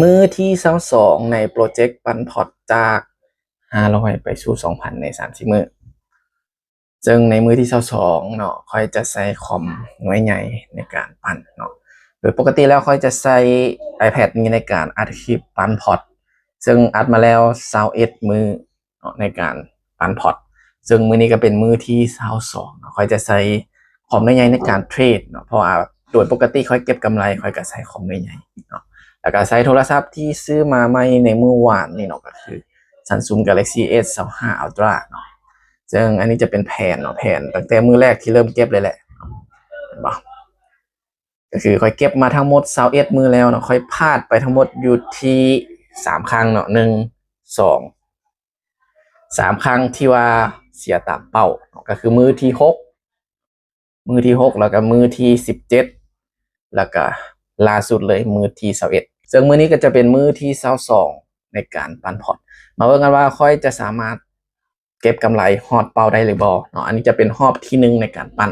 ມື້ທີຊາວສອງໃນໂປຣເຈັກປັ່ນພອດຈາກຫ້າຮ້ອຍໄປສູ່ສອງພັນໃນສາມສິບມື້. ເຊິ່ງໃນມື້ທີຊາວສອງເນາະ ຂ້ອຍຈະໃຊ້ຄອມໜ່ວຍໃຫຍ່ໃນການປັ່ນເນາະ. ໂດຍປົກກະຕິແລ້ວຂ້ອຍຈະໃຊ້ iPad ນີ້ໃນການອັດຄລິບປັ່ນພອດ, ເຊິ່ງອັດມາແລ້ວຊາວເອັດມື້ເນາະ ໃນການປັ່ນພອດ. ເຊິ່ງມື້ນີ້ກໍເປັນມື້ທີຊາວສອງເນາະ, ຂ້ອຍຈະໃຊ້ຄອມໜ່ວຍໃຫຍ່ໃນການເທຣດເນາະ, ເພາະວ່າໂດຍປົກກະຕິຂ້ອຍເກັບກຳໄລ ຂ້ອຍກໍໃຊ້ຄອມໜ່ວຍໃຫຍ່ເນາະ. ແລ້ວກໍໃຊ້ໂທລະສັບທີ່ຊື້ມາໃໝ່ໃນມື້ວານນີ້ເນາະ ກໍຄື Samsung Galaxy S ຊາວຫ້າ Ultra ເນາະ. ເຊິ່ງອັນນີ້ຈະເປັນແຜນເນາະ, ແຜນຕັ້ງແຕ່ມື້ແລກທີ່ເລີ່ມເກັບເລີຍແຫຼະເນາະ, ເຫັນບໍ່? ກໍຄືຂ້ອຍເກັບມາທັງໝົດຊາວເອັດມື້ແລ້ວເນາະ, ຂ້ອຍພາດໄປທັງໝົດຢູ່ທີ່ສາມຄັ້ງເນາະ, ໜຶ່ງ ສອງ ສາມຄັ້ງທີ່ວ່າເສຍຕາມເປົ້າເນາະ, ກໍຄືມື້ທີຫົກ ມື້ທີຫົກ ແລ້ວກໍມື້ທີສິບເຈັດ ແລ້ວກໍລ່າສຸດເລີຍມື້ທີຊາວເອັດ. ເຊິ່ງມື້ນີ້ກໍຈະເປັນມື້ທີຊາວສອງໃນການປັ່ນພອດ. ມາເບິ່ງກັນວ່າຂ້ອຍຈະສາມາດເກັບກຳໄລຮອດເປົ້າໄດ້ຫຼືບໍ່ເນາະ. ອັນນີ້ຈະເປັນຮອບທີໜຶ່ງໃນການປັ່ນ.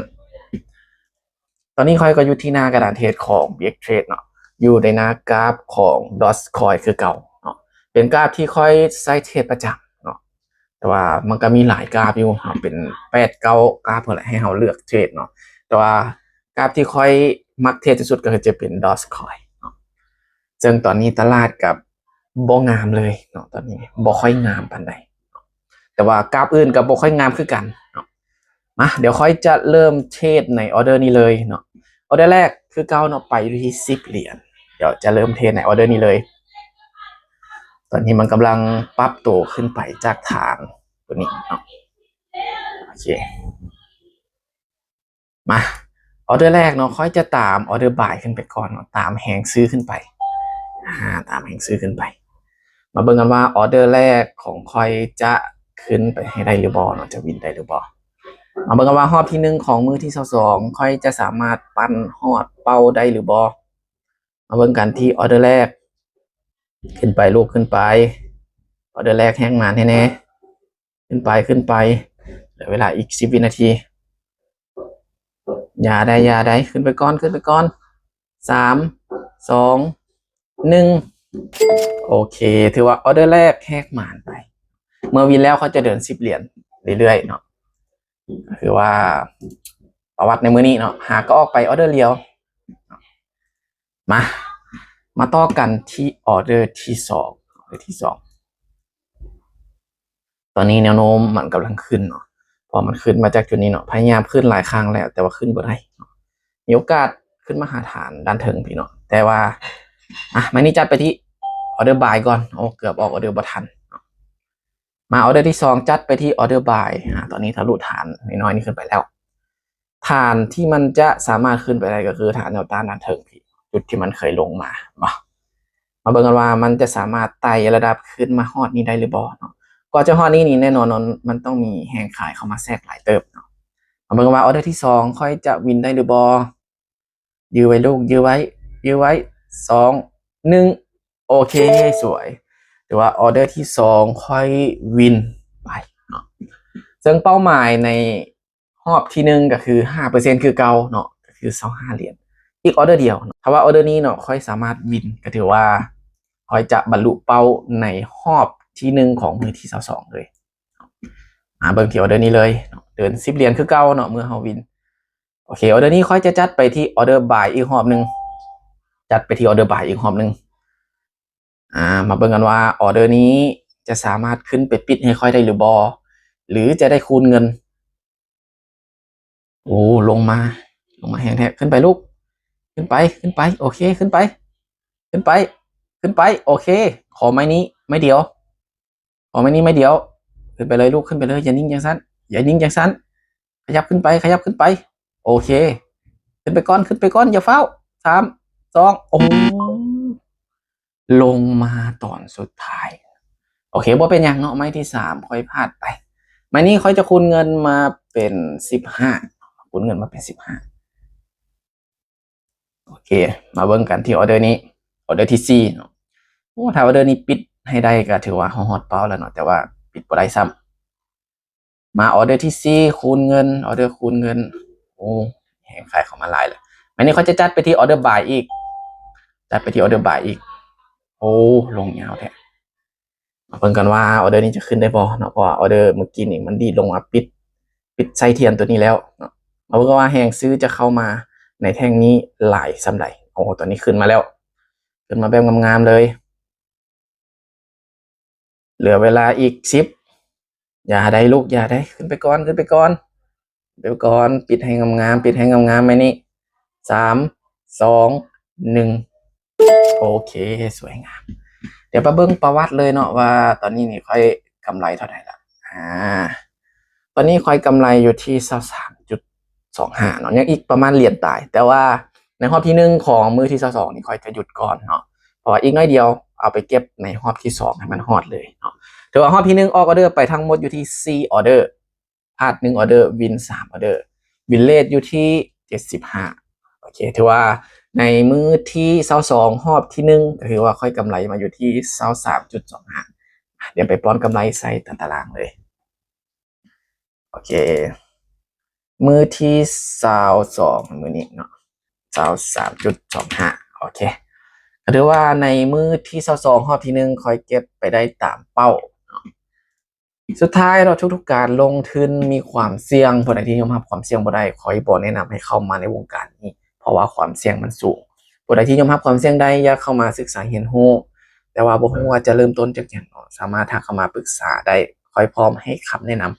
ຕອນນີ້ຂ້ອຍກໍຢູ່ທີ່ໜ້າກະດານເທຣດຂອງ BX Trade ເນາະ, ຢູ່ໃນໜ້າກຣາຟຂອງ Dogecoin ຄືເກົ່າເນາະ. ເປັນກຣາຟທີ່ຂ້ອຍໃຊ້ເທຣດປະຈຳເນາະ, ແຕ່ວ່າມັນກໍມີຫຼາຍກຣາຟຢູ່ເນາະ, ເປັນແປດເກົ້າກຣາຟພຸ້ນແຫຼະໃຫ້ເຮົາເລືອກເທຣດເນາະ. ແຕ່ວ່າກຣາຟທີ່ຂ້ອຍມັກເທຣດທີ່ສຸດກໍຄືຈະເປັນ Dogecoin ເນາະ. ເຊິ່ງຕອນນີ້ຕະຫຼາດກໍບໍ່ງາມເລີຍເນາະ, ຕອນນີ້ບໍ່ຄ່ອຍງາມປານໃດ, ແຕ່ວ່າກຣາຟອື່ນກໍບໍ່ຄ່ອຍງາມຄືກັນເນາະ. ມາ ດຽວຂ້ອຍຈະເລີ່ມເທຣດໃນອໍເດີນີ້ເລີຍເນາະ. ອໍເດີແລກຄືເກົ່າເນາະ, ໄປຢູ່ທີ່ສິບຫຼຽນ. ດຽວຈະເລີ່ມເທຣດໃນອໍເດີນີ້ເລີຍ. ຕອນນີ້ມັນກຳລັງປັບໂຕຂຶ້ນໄປຈາກຖານຕົວນີ້ເນາະ. ໂອເຄ ມາ ອໍເດີແລກເນາະ, ຂ້ອຍຈະຕາມອໍເດີບາຍຂຶ້ນໄປກ່ອນເນາະ, ຕາມແຮງຊື້ຂຶ້ນໄປ. ອາ ຕາມແຮງຊື້ຂຶ້ນໄປ. ມາເບິ່ງກັນວ່າອໍເດີແລກຂອງຂ້ອຍຈະຂຶ້ນໄປໃຫ້ໄດ້ຫຼືບໍ່ເນາະ, ຈະວິນໄດ້ຫຼືບໍ່. ມາເບິ່ງກັນວ່າຮອບທີໜຶ່ງຂອງມື້ທີຊາວສອງ ຂ້ອຍຈະສາມາດປັ່ນຮອດເປົ້າໄດ້ຫຼືບໍ່. ມາເບິ່ງກັນທີ່ອໍເດີແລກ. ຂຶ້ນໄປລູກ, ຂຶ້ນໄປ. ອໍເດີແລກແຮກມານໃຫ້ແດ່. ຂຶ້ນໄປ, ຂຶ້ນໄປ. ເຫຼືອເວລາອີກສິບວິນາທີ. ຢ່າໄດ໋, ຢ່າໄດ໋. ຂຶ້ນໄປກ່ອນ, ຂຶ້ນໄປກ່ອນ. ສາມ ສອງ ໜຶ່ງ. ໂອເຄ, ຖືວ່າອໍເດີແລກແຮກມານໄປ. ເມື່ອວິນແລ້ວເຂົາຈະເດີນສິບຫຼຽນເລື້ອຍໆເນາະ. ກໍຄືວ່າປະຫວັດໃນມື້ນີ້ເນາະ, ຫາກໍອອກໄປອໍເດີດຽວ. ມາ ມາຕໍ່ກັນທີ່ອໍເດີທີສອງ, ອໍເດີທີສອງ. ຕອນນີ້ແນວໂນ້ມມັນກຳລັງຂຶ້ນເນາະ, ເພາະມັນຂຶ້ນມາຈາກຈຸດນີ້ເນາະ, ພະຍາຍາມຂຶ້ນຫຼາຍຄັ້ງແລ້ວ ແຕ່ວ່າຂຶ້ນບໍ່ໄດ້ເນາະ. ມີໂອກາດຂຶ້ນມາຫາຖານດ້ານເທິງພີ້ເນາະ, ແຕ່ວ່າ ອ່ະ ໄມ້ນີ້ຈັດໄປທີ່ອໍເດີບາຍກ່ອນ. ໂອ້ ເກືອບອອກອໍເດີບໍ່ທັນເນາະ. ມາ ອໍເດີທີສອງ ຈັດໄປທີ່ອໍເດີບາຍ. ອາ ຕອນນີ້ທະລຸຖານນ້ອຍໆນີ້ຂຶ້ນໄປແລ້ວ. ຖານທີ່ມັນຈະສາມາດຂຶ້ນໄປໄດ້ກໍຄືຖານແນວຕ້ານດ້ານເທິງພີ້, ຈຸດທີ່ມັນເຄີຍລົງມາເນາະ. ມາເບິ່ງກັນວ່າມັນຈະສາມາດໄຕ່ລະດັບຂຶ້ນມາຮອດນີ້ໄດ້ຫຼືບໍ່ເນາະ. ກວ່າຈະຮອດນີ້ນີ້ ແນ່ນອນມັນຕ້ອງມີແຮງຂາຍເຂົ້າມາແຊກຫຼາຍເຕີບເນາະ. ມາເບິ່ງກັນວ່າອໍເດີທີສອງ ຂ້ອຍຈະວິນໄດ້ຫຼືບໍ່. ຢື້ໄວ້ລູກ, ຢື້ໄວ້, ຢື້ໄວ້. ສອງ ໜຶ່ງ. ໂອເຄ ສວຍ. ຖືວ່າອໍເດີທີສອງຂ້ອຍວິນໄປເນາະ. ເຊິ່ງເປົ້າໝາຍໃນຮອບທີໜຶ່ງກໍຄືຫ້າເປີເຊັນຄືເກົ່າເນາະ, ກໍຄືຊາວຫ້າຫຼຽນ. ອີກອໍເດີດຽວເນາະ. ຖ້າວ່າອໍເດີນີ້ເນາະ ຂ້ອຍສາມາດວິນ ກໍຖືວ່າຂ້ອຍຈະບັນລຸເປົ້າໃນຮອບທີໜຶ່ງຂອງມື້ທີຊາວສອງເລີຍ. ມາເບິ່ງທີ່ອໍເດີນີ້ເລີຍເນາະ, ເດີນສິບຫຼຽນຄືເກົ່າເນາະ ເມື່ອເຮົາວິນ. ໂອເຄ ອໍເດີນີ້ຂ້ອຍຈະຈັດໄປທີ່ອໍເດີບາຍອີກຮອບໜຶ່ງ, ຈັດໄປທີ່ອໍເດີບາຍອີກຮອບໜຶ່ງ. ອາ ມາເບິ່ງກັນວ່າອໍເດີນີ້ຈະສາມາດຂຶ້ນໄປປິດໃຫ້ຂ້ອຍໄດ້ຫຼືບໍ່ ຫຼືຈະໄດ້ຄູນເງິນ. ໂອ້ ລົງມາ ລົງມາແຮງແທ້. ຂຶ້ນໄປລູກ, ຂຶ້ນໄປ, ຂຶ້ນໄປ. ໂອເຄ ຂຶ້ນໄປ, ຂຶ້ນໄປ, ຂຶ້ນໄປ. ໂອເຄ ຂໍໄມ້ນີ້ໄມ້ດຽວ. ອໍ ໄມ້ນີ້ໄມ້ດຽວ. ຂຶ້ນໄປເລີຍລູກ, ຂຶ້ນໄປເລີຍ. ຢ່ານິ່ງຈັ່ງຊັ້ນ, ຢ່ານິ່ງຈັ່ງຊັ້ນ. ຂະຫຍັບຂຶ້ນໄປ, ຂະຫຍັບຂຶ້ນໄປ. ໂອເຄ ຂຶ້ນໄປກ່ອນ, ຂຶ້ນໄປກ່ອນ, ຢ່າຟ້າວ. ສາມ ສອງ ໂອ້ ລົງມາຕອນສຸດທ້າຍ. ໂອເຄ ບໍ່ເປັນຫຍັງເນາະ, ໄມ້ທີສາມຂ້ອຍພາດໄປ. ໄມ້ນີ້ຂ້ອຍຈະຄູນເງິນມາເປັນສິບຫ້າ, ຄູນເງິນມາເປັນສິບຫ້າ. ໂອເຄ ມາເບິ່ງກັນທີ່ອໍເດີນີ້, ອໍເດີທີສີ່ເນາະ. ໂອ້ ຖ້າອໍເດີນີ້ປິດໃຫ້ໄດ້ກໍຖືວ່າເຮົາຮອດເປົ້າແລ້ວເນາະ, ແຕ່ວ່າປິດບໍ່ໄດ້ຊ້ຳ. ມາອໍເດີທີສີ່ ຄູນເງິນ, ອໍເດີຄູນເງິນ. ໂອ້ ແຮງຂາຍເຂົ້າມາຫຼາຍແລ້ວ. ບາດນີ້ຂ້ອຍຈະຈັດໄປທີ່ອໍເດີບາຍອີກ, ຈັດໄປທີ່ອໍເດີບາຍອີກ. ໂອ້ ລົງຍາວແທ້. ມາເບິ່ງກັນວ່າອໍເດີນີ້ຈະຂຶ້ນໄດ້ບໍ່ເນາະ ເພາະວ່າອໍເດີມື້ກີ້ນີ້ມັນດີດລົງມາປິດ ປິດໄສ້ທຽນຕົວນີ້ແລ້ວເນາະ. ມາເບິ່ງກັນວ່າແຮງຊື້ຈະເຂົ້າມາໃນແທ່ງນີ້ຫຼາຍສ່ຳໃດ. ໂອ້ ຕອນນີ້ຂຶ້ນມາແລ້ວ ຂຶ້ນມາແບບງາມໆເລີຍ. ເຫຼືອເວລາອີກສິບ ຢ່າໄດ້ລູກ ຢ່າໄດ້ ຂຶ້ນໄປກ່ອນ ຂຶ້ນໄປກ່ອນ ຂຶ້ນໄປກ່ອນ. ປິດໃຫ້ງາມໆ ປິດໃຫ້ງາມໆ ແມ່ນີ້ ສາມ ສອງ ໜຶ່ງ ໂອເຄ ສວຍງາມ. ດຽວໄປເບິ່ງປະຫວັດເລີຍເນາະ ວ່າຕອນນີ້ນີ້ຂ້ອຍກຳໄລເທົ່າໃດລະ. ອາ ຕອນນີ້ຂ້ອຍກຳໄລຢູ່ທີ່ ຊາວສາມຈຸດສອງຫ້າ ເນາະ ຍັງອີກປະມານຫຼຽນປາຍ. ແຕ່ວ່າໃນຮອບທີໜຶ່ງຂອງມື້ທີຊາວສອງນີ້ ຂ້ອຍຈະຢຸດກ່ອນເນາະ ເພາະວ່າອີກໜ້ອຍດຽວເອົາໄປເກັບໃນຮອບທີສອງໃຫ້ມັນຮອດເລີຍເນາະ. ຖືວ່າຮອບທີໜຶ່ງອອກອໍເດີໄປທັງໝົດຢູ່ທີ່ສີ່ອໍເດີ ພາດໜຶ່ງອໍເດີ ວິນສາມອໍເດີ ວິນເລດຢູ່ທີ່ເຈັດສິບຫ້າ. ໂອເຄ ຖືວ່າໃນມື້ທີຊາວສອງຮອບທີໜຶ່ງ ກໍຖືວ່າຂ້ອຍກຳໄລມາຢູ່ທີ່ ຊາວສາມຈຸດສອງຫ້າ. ດຽວໄປປ້ອນກຳໄລໃສ່ຕາຕະລາງເລີຍ. ໂອເຄ ມື້ທີຊາວສອງ ມື້ນີ້ເນາະ ຊາວສາມຈຸດສອງຫ້າ. ໂອເຄ ກໍຖືວ່າໃນມື້ທີຊາວສອງຮອບທີໜຶ່ງ ຂ້ອຍເກັບໄປໄດ້ຕາມເປົ້າເນາະ. ສຸດທ້າຍເນາະ ທຸກໆການລົງທຶນມີຄວາມສ່ຽງ. ຜູ້ໃດທີ່ຍອມຮັບຄວາມສ່ຽງບໍ່ໄດ້ ຂ້ອຍບໍ່ແນະນຳໃຫ້ເຂົ້າມາໃນວົງການນີ້ ເພາະວ່າຄວາມສ່ຽງມັນສູງ. ຜູ້ໃດທີ່ຍອມຮັບຄວາມສ່ຽງໄດ້ ຢາກເຂົ້າມາສຶກສາຮຽນຮູ້ ແຕ່ວ່າບໍ່ຮູ້ວ່າຈະເລີ່ມຕົ້ນຈາກຫຍັງເນາະ ສາມາດທັກເຂົ້າມາປຶກສາໄດ້ ຂ້ອຍພ້ອມໃຫ້ຄຳແນະນຳ